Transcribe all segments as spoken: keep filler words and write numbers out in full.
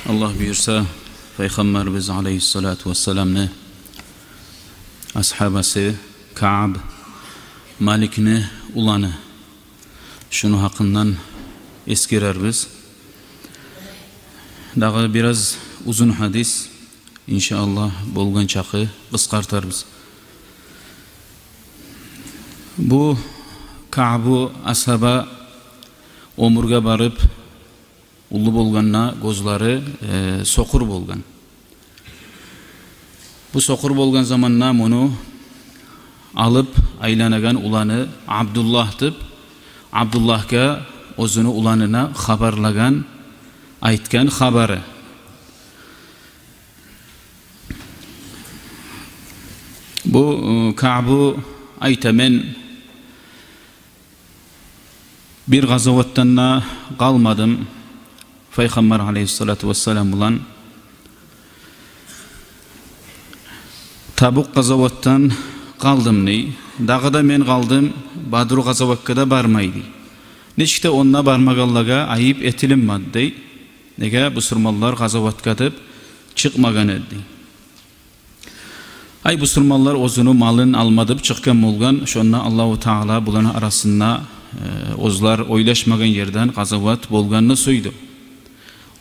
Аллагь буюрса, Пайхаммарыбыз алайгьиссалату вассаламны асгьабасы Каъб Маликни уланы. Шуну гьакъындан эсгерербиз. Дагъы бираз узун гьадис, иншааллагь, болгъан чакъы къысгъартарбыз. Бу Каъбу асгьаба оьмюрге барып, уллу болгъанда гёзлери, э, сокъур болгъан. Бу сокъур болгъан заманда муну алып айланагъан уланы Абдуллагь деп, Абдуллагьгъа оьзюню уланына хабарлагъан, айтгъан хабары. Бу, э, Каъбу айта: «Мен бир къазаватдан да къалмадым Пайхаммар алайгьиссалату вассалам булан. Табук къазаватдан къалдым, дей. Дагъы да мен къалдым, Бадру къазаватгъа да бармай, дей. Нечик де онда бармагъанлагъа айып этилинмеди, дей. Неге бусурманлар къазаватгъа деп чыкъмагъан эди, дей». Ай, бусурманлар оьзюню малын алма деп чыкъгъан болгъан, шонда Аллагьу Таала буланы арасында, э, оьзлер ойлашмагъан ерден къазават болгъанны сюйдю.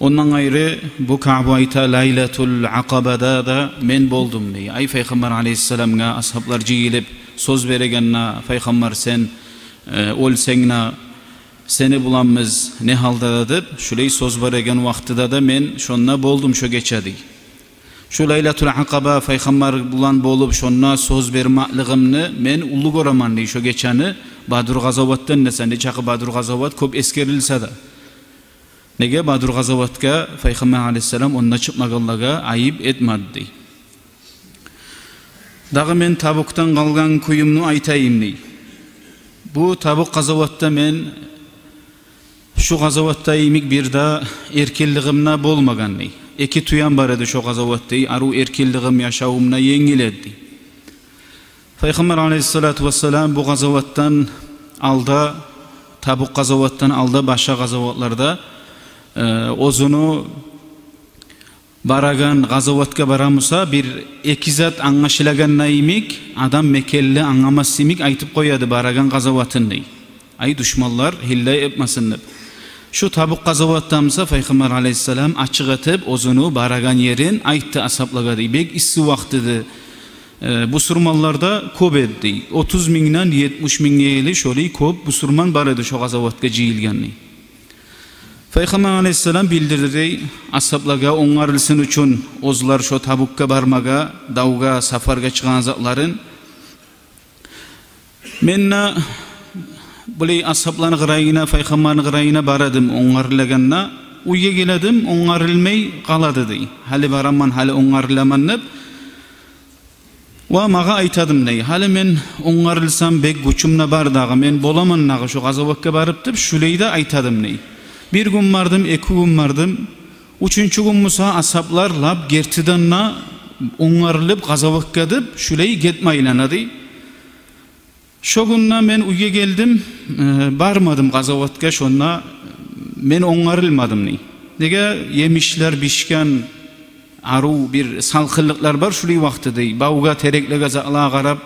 Ондан къайры, бу Каъбу айта: «Лайлатул Акъабада да мен болдум», дей. Ай, Пайхаммар алайгьиссаламгъа асгьаблар жыйылып сёз берегенде: «Пайхаммар, сен, э, оьлсенг де, сени буламыз не гьалда да», деп, шулай сёз береген вакътиде де мен шонда болдум шо гече, дей. Шу Лайлатул Акъаба Пайхаммар булан болуп, шонда сёз бермеклигимни мен уллу гёремен, дей, шо гечени Бадру къазаватдан эсе, нечакъы Бадру къазават кёп эсгерилсе де. Неге Бадру къазаватгъа Пайхаммар алайгьиссалам онда чыкъмагъанлагъа айып этмеди, дей. Дагъы мен Табукдан къалгъан кююмню айтайым, дей. Бу Табук къазаватда мен шу къазаватда йимик бир де эркинлигим де болмагъан, дей. Эки тюем бар эди шо къазаватда, дей, арив эркинлигим, яшавум да енгил эди, дей. Пайхаммар алайгьиссалату вассалам бу къазаватдан алда, Табук къазаватдан алда, башгъа къазаватларда, э, оьзюню барагъан къазаватгъа бара буса, бир-эки зат англашылагъанда йимик, адам мекенли англамас йимик айтып къоя эди барагъан къазаватын, дей. Ай, душманлар гьилла этмесин деп. Шу Табук къазаватда буса Пайхаммар алайгьиссалам ачыкъ этип оьзюню барагъан ерин айтды асгьаблагъа, дей. Бек исси вакъти эди. Э, бусурманлар да кёп эди, дей. Отуз мингден етмиш мингге ерли шолай кёп бусурман бар эди шо къазаватгъа жыйылгъан, дей. Пайхаммар алайгьиссалам билдирди, дей, асгьаблагъа онгарылсын учун, оьзлер шо Табукгъа бармагъа, давгъа, сапаргъа чыгъагъан затларын. Мен де булай асгьабланы къырыйына, Пайхаммарны къырыйына бара эдим онгарылагъанда, уьйге геле эдим, онгарылмай къала эди, дей. Гьали бараман, гьали онгарыламан деп. Ва магъа айта эдим, дей, гьали мен онгарылсам, бек гючюм де бар дагъы, мен боламан дагъы шо къазаватгъа барып деп, шулай да айта эдим, дей. Бир гюн бардым, эки гюн бардым. Уьчюнчю гюн буса асгьаблар лап гертиден де онгарылып къазаватгъа деп, шулай гетме айлана, дей. Шо гюн де мен уьйге гелдим, э, бармадым къазаватгъа, шонда мен онгарылмадым, дей. Неге, емишлер бишген, арив бир салкъынлыкълар бар шулай вакъти, дей. Бавгъа, тереклеге, затлагъа къарап,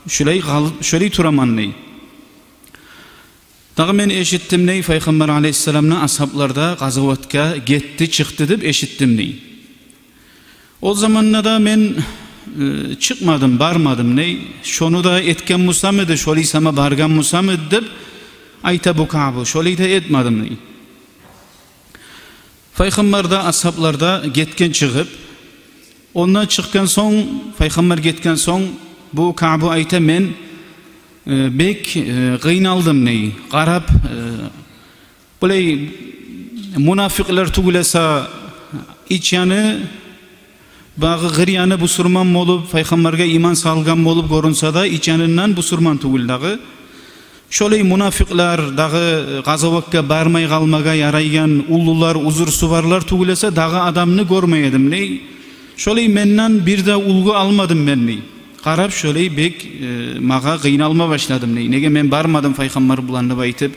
шулай къал-, шулай тураман, дей. Дагъы мен эшитдим, дей, Пайхаммар алайгьиссаламны асгьаблар да къазаватгъа гетди, чыкъды деп эшитдим, дей. О заманда да мен, э, чыкъмадым, бармадым, дей. Шону да этген бусам эди, шолай сама баргъан бусам эди деп айта бу Каъбу, шолай да этмедим, дей. Пайхаммар да, асгьаблар да гетген чыгъып, ондан чыкъгъан сонг, Пайхаммар гетген сонг, бу Каъбу айта: «Мен, э, бек, э, къыйналдым, дей. Къарап, э, булай мунафикълер тюгюл эсе, ич яны, дагъы къыр яны бусурман болуп, Пайхаммаргъа иман салгъан болуп гёрюнсе де, ич янындан бусурман тюгюл дагъы. Шолай мунафикълер, дагъы къазаватгъа бармай къалмагъа ярайгъан уллулар, узурсу барлар тюгюл эсе, дагъы адамны гёрмей эдим, дей. Шолай менден бир де уьлгю алмадым мен, дей. Къарап, шолай бек, э, магъа къыйналма башладым, дей. Неге мен бармадым Пайхаммар булан деп айтып».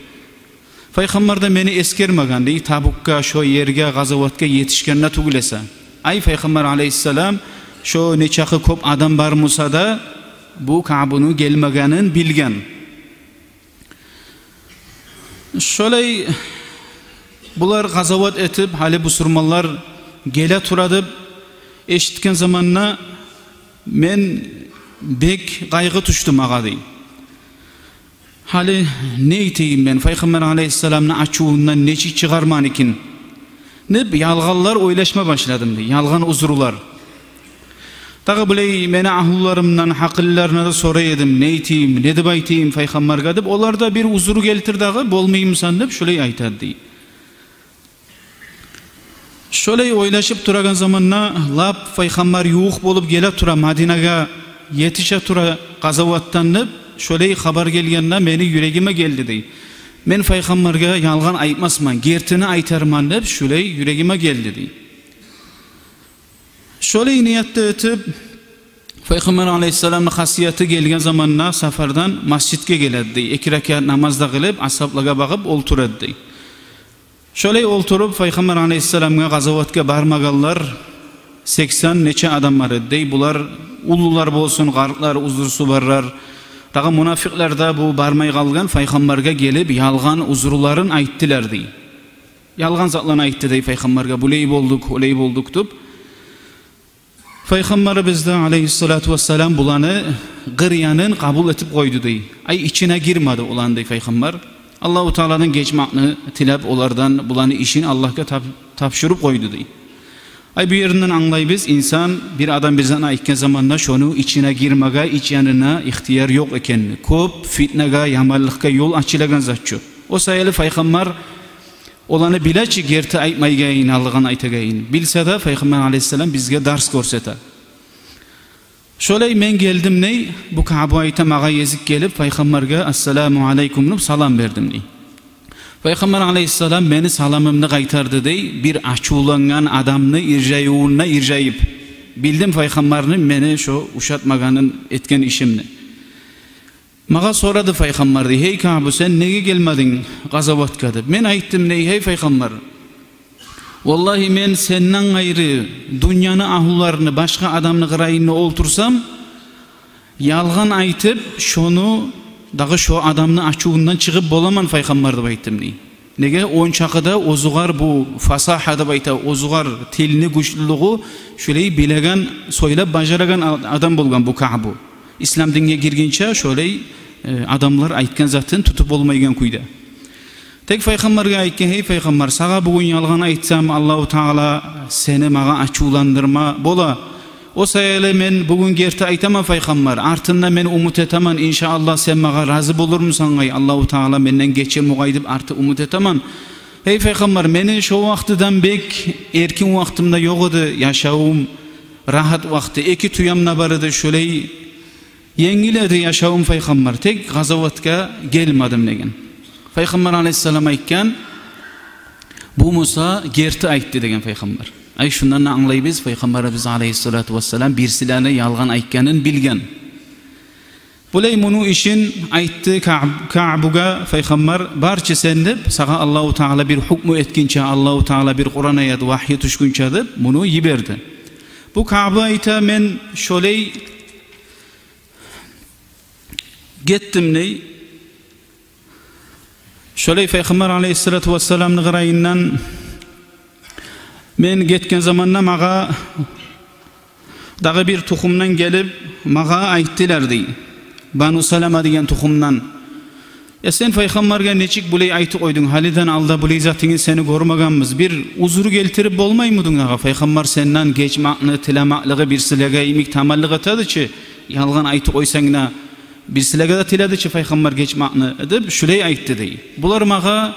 Пайхаммар да мени эсгермеген, дей, Табукгъа, шо ерге, къазаватгъа етишгенде тюгюл эсе. Ай, Пайхаммар алайгьиссалам, шо нечакъы кёп адам бар буса да, бу Каъбуну гелмегенин билген. Шолай булар къазават этип, гьали бусурманлар геле тура деп эшитген заманда, мен бек къайгъы тюшдю магъа, дей. Гьали не этейим мен, Пайхаммар алайгьиссаламны ачувундан нечик чыгъарман экен деп, ялгъанлар ойлашма башладым, дей, ялгъан узрулар. Дагъы булай мени агьлюлеримден гьакъыллыларына да сорай эдим, не этейим, не деп айтайым Пайхаммаргъа деп, олар да бир узру гелтир дагъы, болмаймысан деп, шолай айтады, дей. Шолай ойлашып турагъан заманда, лап Пайхаммар ювукъ болуп геле тура, Мадинагъа етише тура къазаватдан деп, шолай хабар гелгенде мени юрегиме гелди, дей. Мен Пайхаммаргъа ялгъан айтмасман, гертини айтарман деп, шолай юрегиме гелди, дей. Шолай ниятда этип, Пайхаммар алайгьиссаламны хасияты гелген заманда сапардан масжитге геледи, дей. Эки ракаат намаз да къылып, асгьаблагъа багъып олтура эди, дей. Шолай олтуруп, Пайхаммар алайгьиссаламгъа къазаватгъа бармагъанлар сексен нече адам бар эди, дей. Булар уллулар болсун, къартлар, узрусу барлар, дагъы мунафикълар да бу бармай къалгъан Пайхаммаргъа гелип, ялгъан узруларын айтдылар, дей. Ялгъан затланы айтды, дей, Пайхаммаргъа, булай болдукъ, олай болдукъ деп. Пайхаммарыбыз да алайгьиссалату вассалам буланы къырыянын къабул этип къойду, дей. Ай, ичине гирмеди оланы, дей, Пайхаммар. Аллагьу Тааладан гечмекни тилеп, олардан буланы ишин Аллагьгъа тап-, тапшурып къойду, дей. Ай, бу еринден англайбыз, инсан, бир адам бир затны айтгъан заманда шону ичине гирмеге, ич янына ихтияр ёкъ экенни. Кёп фитнагъа, яманлыкъгъа ёл ачылагъан зат чы. О саялы Пайхаммар оланы биле чи, герти айтмайгъанын, ялгъан айтагъанын. Билсе де, Пайхаммар алайгьиссалам бизге дарс гёрсете. Шолай мен гелдим, дей, бу Каъбу айта, магъа гезик гелип, Пайхаммаргъа «Ассаламу алайкум» деп салам бердим, дей. Пайхаммар алайгьиссалам мени саламымны къайтарды, дей, бир ачувлангъан адамны иржаювунда иржайып. Билдим Пайхаммарны мени шо ушатмагъанын, этген ишимни. Магъа сорады Пайхаммар, дей: «Гьей Каъбу, сен неге гелмединг къазаватгъа?» — деп. Мен айтдым, дей: «Гьей Пайхаммар, валлагьи, мен сенден къайры дюньяны агьлюлерин, башгъа адамны къырыйында олтурсам, ялгъан айтып, шону, дагъы шо адамны ачувундан чыгъып боламан, Пайхаммар», — деп айтдым, дей. Неге, ончакъы да оьзюгер бу фасагьа деп айта, оьзюгер тилни гючлюлюгю, шолай билеген, сёйлеп бажарагъан а-, адам болгъан бу Каъбу. Ислам динге гиргинче шолай, э, адамлар айтгъан затын тутуп болмайгъан кюйде. Тек Пайхаммаргъа айтгъан: «Гьей Пайхаммар, сагъа бугюн ялгъан айтсам, Аллагьу Таала сени магъа ачувландырма бола. О саялы мен бугюн герти айтаман, Пайхаммар. Артында мен умут этемен, иншааллагь, сен магъа рази болурмусан гьай, Аллагьу Таала менден гечер мугъай деп арты умут этемен. Гьей Пайхаммар, мени шо вакътиден бек эркин вакътим де ёкъ эди, яшавум рагьат вакъти, эки тюем де бар эди, шолай енгил эди яшавум, Пайхаммар, тек къазаватгъа гелмедим», — деген. Пайхаммар алайгьиссалам айтгъан: «Бу буса герти айтды», — деген Пайхаммар. Ай, шундан да англайбыз, Пайхаммарыбыз алайгьиссалату вассалам бирсилени ялгъан айтгъанын билген. Булай муну ишин айтды Каъб-, Каъбугъа Пайхаммар: «Бар чы сен», — деп, — «сагъа Аллагьу Таала бир гьукму этгинче, Аллагьу Таала бир Къуран аят, вагьйи тюшгюнче», — деп, муну йиберди. Бу Каъбу айта: «Мен шолай гетдим, — дей. — Шолай Пайхаммар алайгьиссалату вассаламны къырыйындан мен гетген заманда магъа дагъы бир тухумдан гелип, магъа айтдылар, — дей, — Бану Салама деген тухумдан: „Э, сен Пайхаммаргъа нечик булай айтып къойдунг? Гьалиден алда булай затынгны сени гёрмегенбиз. Бир узру гелтирип болмаймыдынг дагъы? Пайхаммар сенден гечмекни тилемеклиги бирсилеге йимик таманлыкъ этеди чи, ялгъан айтып къойсанг да, бирсилеге де тиледи чи Пайхаммар гечмекни“, — деп шулай айтды, дей. Булар магъа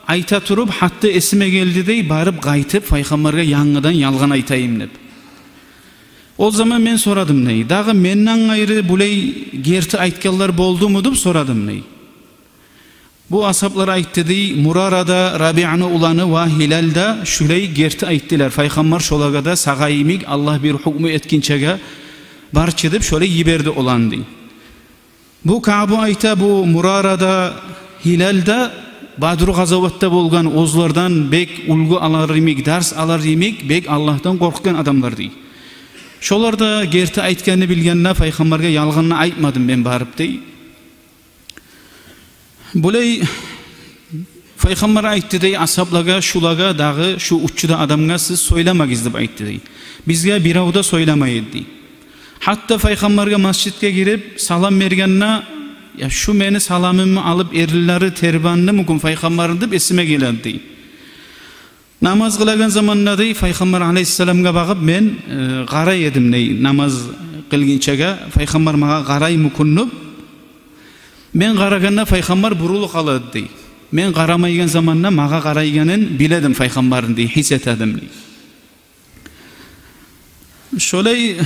айта туруп, гьатта эсиме гелди, дей, барып къайтып Пайхаммаргъа янгыдан ялгъан айтайым деп. О заман мен сорадым, дей: „Дагъы менден къайры булай герти айтгъанлар болдуму?“ – деп сорадым, дей. Бу асгьаплар айтды, дей: Мурара да, Рабиъны уланы ва Гьилал да шулай герти айтдылар. Пайхаммар шолагъа да, сагъа йимик, Аллагь бир гьукму этгинчеге бар чы деп, шолай йиберди оланы, дей. Бу Каъбу айта, бу Мурара да, Гьилал да Бадру къазаватда болгъан, оьзлерден бек уьлгю алар йимик, дарс алар йимик, бек Аллагьдан къоркъгъан адамлар, дей. Шолар да герти айтгъанны билгенде, пайхаммаргъа ялгъанны айтмадым мен барып, дей. Булай пайхаммар айтды, дей, асгьаблагъа, шулагъа, дагъы шу уьч де адамгъа: «Сиз сёйлемегиз», — деп айтды, дей. Бизге бирев де сёйлемей эди, дей. Гьатта пайхаммаргъа масжитге гирип салам бергенде: «Я, шу мени саламымны алып, эрлери тербенди мюкюн пайхаммарны?» — деп эсиме геледи, дей. Намаз къылагъан заманда, дей, пайхаммар алейгьиссаламгъа багъып мен, э, къарай эдим, дей, намаз къылгъынчагъа. Пайхаммар магъа къарай мюкюн деп. Мен къарагъанда пайхаммар бурулуп къала эди, дей. Мен къарамайгъан заманда магъа къарайгъанын биле эдим пайхаммарны, дей, гьис эте эдим, дей. Шолай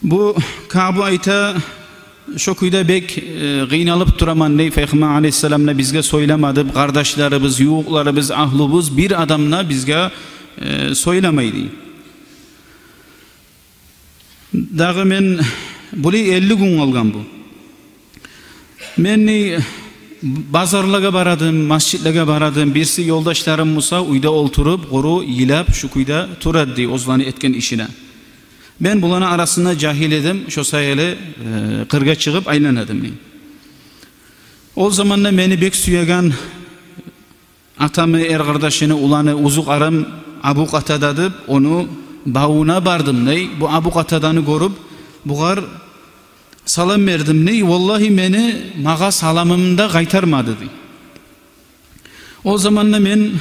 бу Каъбу айта: «Шо кюйде бек, э, къыйналып тураман, — дей, — пайхаммар алейгьиссалам да бизге сёйлемеди, къардашларыбыз, ювукъларыбыз, агьлюбюз, бир адам да бизге, э, сёйлемей», — дей. Дагъы мен, булай элли гюн къалгъан бу. Мен, дей, базарлагъа бара эдим, масжитлеге бара эдим. Бириси ёлдашларым буса уьйде олтуруп, къуру йылап, шу кюйде тура эди, дей, оьзлени этген ишине. Мен буланы арасында жагьил эдим, шо саялы, э, къыргъа чыгъып айлана эдим, дей. О заманда мени бек сюеген атамны эр къардашыны уланы, узукъарым Абу Къатада деп, ону бавуна бардым, дей. Бу Абу Къатаданы гёрюп, бугъар салам бердим, дей. Валлагьи, мени, магъа саламымны да къайтармады, дей. О заманда мен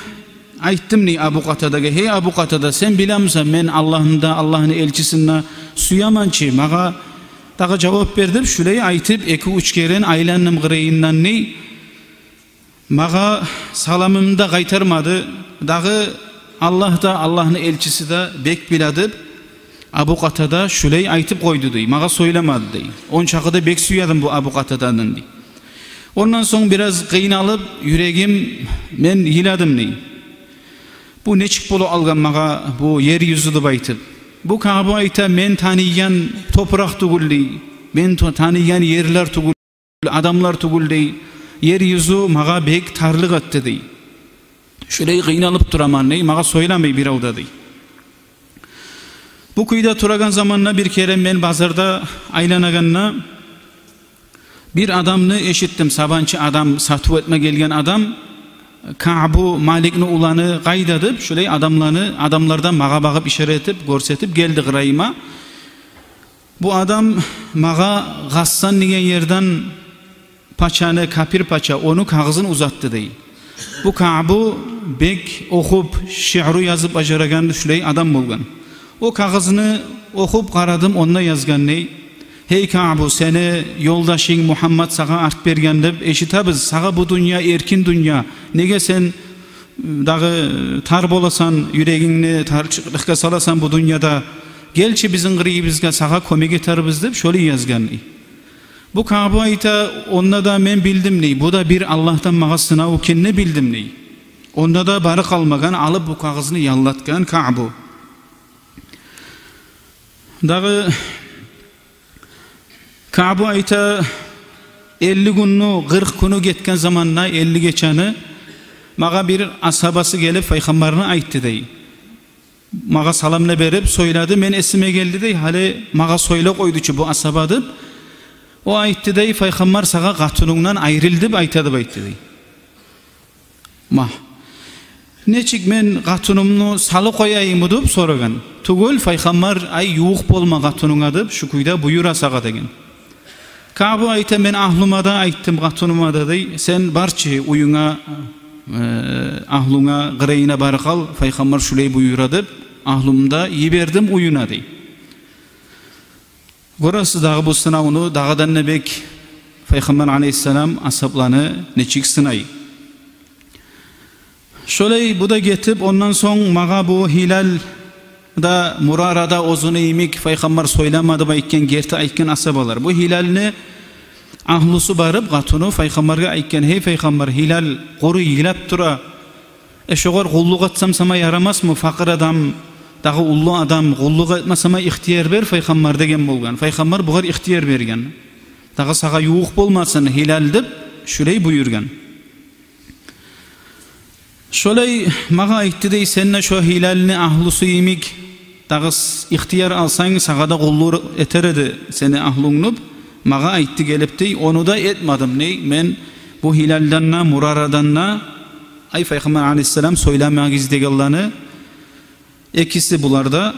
айтдым, дей, Абу Къатадагъа: «Гьей, Абу Къатада, сен билемисен, мен Аллагьны да, Аллагьны элчисин де сюемен чи, магъа дагъы жавап бер», — деп, шулай айтып, эки-уьч керен айландым къырыйындан, дей. Магъа саламымны да къайтармады. Дагъы Аллагь да, Аллагьны элчиси де бек биле деп, Абу Къатада шулай айтып къойду, дей. Магъа сёйлемеди, дей. Ончакъы да бек сюе эдим бу Абу Къатаданы, дей. Ондан сонг бираз къыйналып, юрегим, мен йыладым, дей. Бу нечик болуп къалгъан магъа бу ер юзю деп айтып. Бу Каъбу айта: «Мен таныйгъан топуракъ тюгюл, — дей, — мен то-, таныйгъан ерлер тюгюл, адамлар тюгюл, — дей, — ер юзю магъа бек тарлыкъ этди», — дей. «Шулай къыйналып тураман, — дей, — магъа сёйлемей бирев де», — дей. Бу кюйде турагъан заманда бир керен мен базарда айланагъанда бир адамны эшитдим, сабанчы адам, сатыв этме гелген адам: «Каъбу Маликни уланы къайда?» — деп, шулай адамланы, адамлардан магъа багъып ишара этип, гёрсетип гелди къырыйыма. Бу адам магъа Гъассан деген ерден пачаны, капир пача, ону кагъызын узатды, дей. Бу Каъбу бек охуп, шиъру язып бажарагъан шулай адам болгъан. О кагъызны охуп къарадым, онда язгъан, дей: «Гьей Каъбу, сени ёлдашынг Мугьаммат сагъа арт берген деп эшитебиз. Сагъа бу дюнья эркин дюнья. Неге сен дагъы тар боласан, юрегингни тарчыкълыкъгъа саласан бу дюньяда? Гелчи бизин къырыйыбызгъа, сагъа кёмек этербиз», — деп шолай язгъан, дей. Бу Каъбу айта: «Онда да мен билдим, — дей, — бу да бир Аллагьдан магъа сынав экенни билдим», — дей. Онда да бары къалмагъан, алып бу кагъызны яллатгъан Каъбу. Дагъы Каъбу айта: «Элли гюнню, къыркъ гюню гетген заманда, элли гечени, магъа бир асгьабасы гелип, пайхаммарны айтды, — дей. — Магъа саламны берип сёйледи, мен эсиме гелди, — дей, — гьали магъа сёйлеп къойду чу бу асгьаба», — деп. О айтды, дей: «Пайхаммар сагъа къатынынгдан айрыл деп айта деп айтды», — дей. «Магь, нечик, мен къатынымны салып къояйыммы?» — деп сорагъан. «Тюгюл, пайхаммар, ай, ювукъ болма къатынынга деп, шу кюйде буюра сагъа», — деген. Каъбу айта: «Мен агьлюме де айтдым, къатыныма да, — дей, — сен бар чы уьюнге, э, агьлюнге, къырыйына барып къал, пайхаммар шулай буюра деп, агьлюмню де йибердим уьюне», — дей. Гёресиз дагъы бу сынавну, дагъыдан да бек пайхаммар алейгьиссалам асгьабланы нечик сынай. Шолай бу да гетип, ондан сонг магъа бу Гьилал да, Мурара да, оьзюню йимик, пайхаммар сёйлеме деп айтгъан, герти айтгъан асгьабалар. Бу Гьилалны агьлюсю барып, къатыны пайхаммаргъа айтгъан: «Гьей пайхаммар, Гьилал къуру йылап тура. Э, шогъар къуллукъ этсем сама ярамасмы? Пакъыр адам, дагъы уллу адам, къуллукъ этме сама ихтияр бер, пайхаммар», — деген болгъан. Пайхаммар бугъар ихтияр берген. «Дагъы сагъа ювукъ болмасын Гьилал», — деп, шулай буюргъан. Шолай магъа айтды дей: «Сен де шо Гьилалны агьлюсю йимик, дагъы с-, ихтияр алсанг, сагъа да къуллукъ этер эди сени агьлюнг», — деп магъа айтды гелип дей. Ону да этмедим дей. Мен бу Гьилалдан да, Мурарадан да, ай, Пайхаммар алейгьиссалам сёйлемегиз дегенлени, экиси булар да,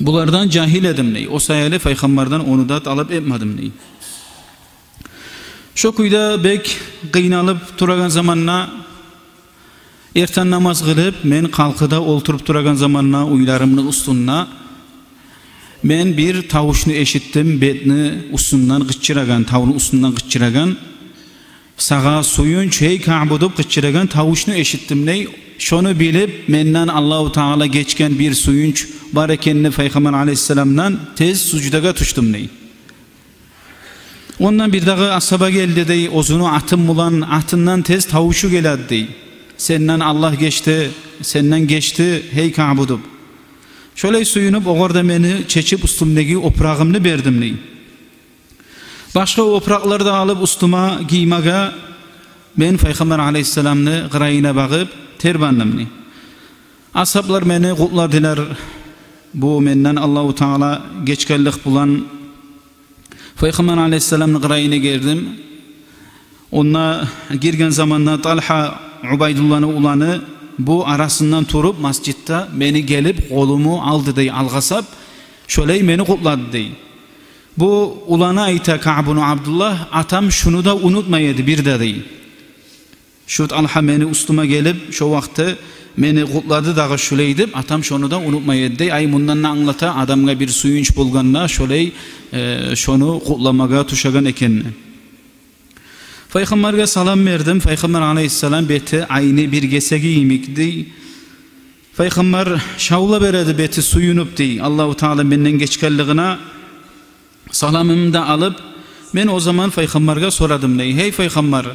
булардан жагьил эдим дей. О саялы Пайхаммардан ону да талап этмедим дей. Шо кюйде бек къыйналып турагъан заманда, эртен намаз къылып, мен къалкъыда олтуруп турагъан заманда уьйлеримни уьстюнде, мен бир тавушну эшитдим, бетни уьстюнден къычырагъан, тавну уьстюнден къычырагъан. «Сагъа сююнч, гьей Каъбу», — деп къычырагъан тавушну эшитдим дей. Шону билип, менден Аллагьу Таала гечген бир сююнч бар экенни Пайхаммар алейгьиссаламдан, тез суждагъа тюшдюм дей. Ондан бир дагъы асгьаба гелди дей, оьзюню атын булан, атындан тез тавушу геледи дей: «Сенден Аллагь гечди, сенден гечди, гьей Каъбу», — деп. Шолай сююнюп, огъар да мени чечип, уьстюмдеги опурагъымны бердим дей. Башгъа опуракълар да алып уьстюме гиймеге, мен Пайхаммар алейгьиссаламны къырыйына багъып тербендим дей. Асгьаблар мени къутладылар. Бу менден Аллагьу Таала гечгенлик булан Пайхаммар алейгьиссаламны къырыйына гирдим. Онда гирген заманда Талгьа, Убайдулланы уланы, бу арасындан туруп, межитде мени гелип къолуму алды дей, алгъасап, шолай мени къутлады дей. Бу уланы айта, Каъб ибну Абдуллагь: «Атам шуну да унутмай эди бир де», — дей. Шу Талгьа мени уьстюме гелип, шо вакъти мени къутлады дагъы шулай деп, атам шону да унутмай эди дей. Ай, мундан да англата, адамгъа бир сююнч болгъанда, шолай, э, шону къутламагъа тюшеген экенни. Пайхаммаргъа салам бердим. Пайхаммар алейгьиссалам бети айны бир гесеги йимик дей. Пайхаммар шавла береди бети сююнюп дей, Аллагьу Таала менден гечгенлигине. Саламымны да алып, мен о заман Пайхаммаргъа сорадым дей: «Гьей Пайхаммар,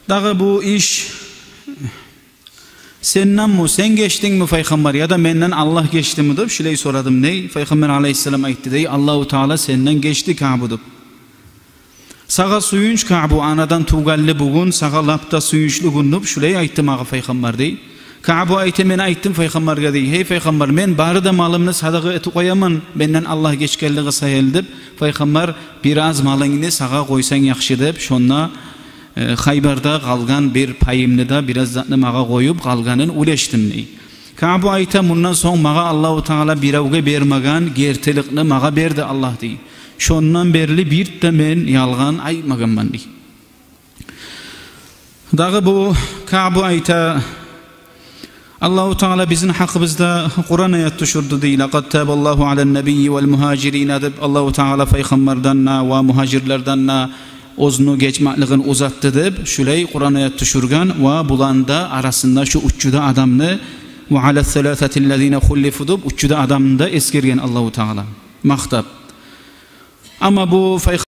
дагъы бу иш сенденми, сен гечдингми, Пайхаммар, яда менден Аллагь гечдими?» — деп шулай сорадым дей. Пайхаммар алейгьиссалам айтды дей: «Аллагьу Таала сенден гечди, Каъб», — деп. «Сагъа сююнч, Каъб, анадан тувгъанлы бугюн сагъа лап да сююнчлю гюн», — деп шулай айтды магъа Пайхаммар дей. Каъб айта: «Мен айтдым Пайхаммаргъа, — дей, — гьей Пайхаммар, мен бары да малымны садагъа этип къояман, менден Аллагь гечгенлиги саялы», — деп. Пайхаммар: «Бираз малынгны сагъа къойсанг яхшы», — деп, шонда, э, Хайбарда къалгъан бир пайымны да, бираз затны магъа къоюп, къалгъанын уьлешдим дей. Каъб айта: «Мундан сонг магъа Аллагьу Таала биревге бермеген гертиликни магъа берди Аллагь, — дей. — Шондан берли бир де мен ялгъан айтмагъанман», — дей. Дагъы бу Каъб айта: «Аллагьу Таала бизин гьакъыбызда Къуран аят тюшюрдю, — дей. — Лакъад табаллагьу алан набийи вал мугьажирина», — деп, Аллагьу Таала Пайхаммардан да ва мугьажирлерден де оьзюню гечмеклигин узатды деп, шулай Къуран аят тюшюрген ва буланы да арасында, шу уьч де адамны, «ва алас саласатиллазина хуллифу» деп, уьч де адамны да эсгерген Аллагьу Таала, макътап. Амма бу Пайхаммар